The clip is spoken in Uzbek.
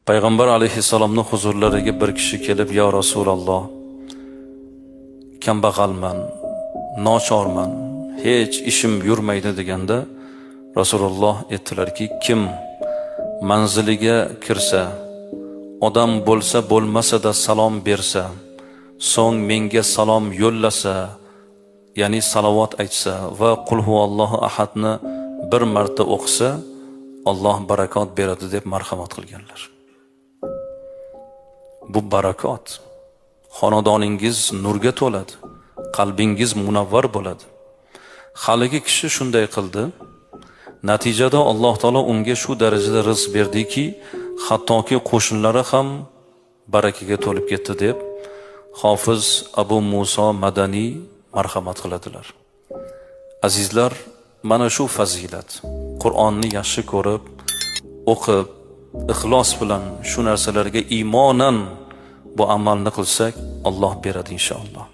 Payg'ambar alayhissalomni huzurlariga bir kishi kelib, "Yo Rasululloh, kambag'alman, nochorman, hech ishim yurmaydi", deganda, Rasululloh aytdilarki, "Kim manziliga kirsa, odam bo'lsa bo'lmasa-da salom bersa, so'ng menga salom yo'llasa, ya'ni salovat aytsa va "Qul huvallohu ahadni bir marta o'qisa, Alloh barakot beradi", deb marhamat qilganlar. Bu barakot. Xonadoningiz nurga to'ladi, qalbingiz munavvar bo'ladi. Haligi kishi shunday qildi. Natijada Alloh taolo unga shu darajada rizq berdiki, hattoki qo'shinlari ham barakaga to'lib ketdi, deb Hofiz Abu Muso Madaniy marhamat qiladilar. Azizlar, mana shu fazilat. Qur'onni yaxshi ko'rib, o'qib, ixlos bilan shu narsalarga iymonan bu amalni qilsak, Alloh beradi inshaalloh.